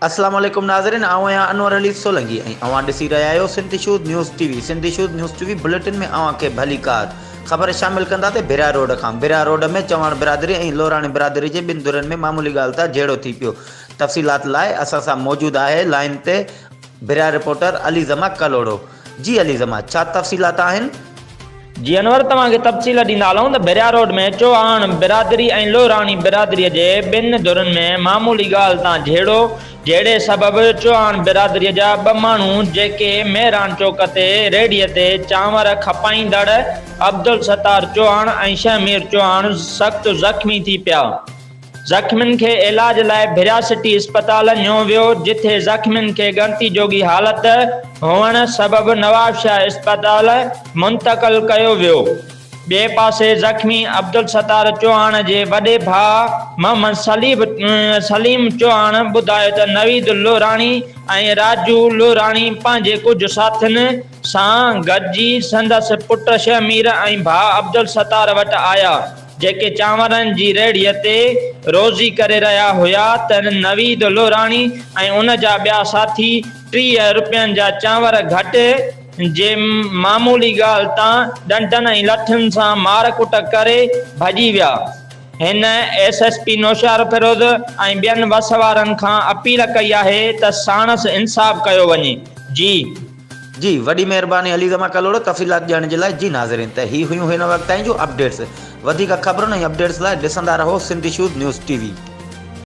اسلام عليڪم ناظرين آئون آهيان انور علي سولنگي ۽ اوهان ڏسي رهيا آهيو Sindh issues news T V Sindh issues news T V bulletin ۾ اوهان کي ڀليڪار خبر شامل ڪندا تي ڀريا روڊ کان ڀريا روڊ ۾ چوهاڻ برادري ۽ لوراڻي برادري جي ٻن ڌرين ۾ معمولي ڳالهه تان جهيڙو ٿي پيو تفصيلات لاء اسان سان موجود آهي لائين تي ڀريا رپورٽر علي زمان ڪلهوڙو جي علي زمان ڇا تفصيلات آهن؟ جي انور توهان کي تفصيل ڏيندا هلون ته ڀريا روڊ ۾ چوهاڻ برادري ۽ لوهراڻي برادري جي ٻن ڌرين ۾ معمولي ڳالهه تان جهيڙو جهيڙي سبب چوهاڻ برادري جا ٻه ماڻهو جيڪي مهراڻ چوڪ تي ريڙهي تي چانور کپائيندڙ عبدالستار چوهاڻ ۽ شهمير چوهاڻ سخت زخمي ٿي پيا. زخمين کي علاج لاء ڀريا سٽي اسپتال نيو ويو، جتي زخمين کي ڳڻتي جوڳي حالت هئڻ سبب نوابشاهه اسپتال منتقل ڪيو ويو. ٻئي پاسي زخمي عبدالستار چوهاڻ جي وڏي ڀاء محمد سليم چوهاڻ ٻڌايو ته نويد لوراڻي ۽ راجو لوراڻي پنهنجي ڪجهه ساٿين سان گڏجي سندس پٽ شهمير ۽ ڀاء عبدالستار وٽ آيا. جيڪي چانورن جي ريڙهيء تي روزي ڪري رهيا هيا ته نويد لوراڻي ۽ ان جا ٻيا ساٿي 30 رپين جا چانور گهٽ جي معمولي ڳالهه تان ڏنڊن ۽ لٺين سان مار ڪٽ ڪري ڀڄي ويا. هن ايس ايس پي نوشهروفيروز ۽ ٻين وس وارن کان اپيل ڪئي آهي ته ساڻس انصاف ڪيو وڃي. جي. جي وڏي مهرباني علي زمان ڪلهوڙو تفصيلات ڏيڻ جي لاء جي ناظرين ته هي هيون هن وقت تائين جون اپڊيٽس وڌيڪ خبرن ۽ اپڊيٽس لاء ڏسندا رهو Sindh issues news T V.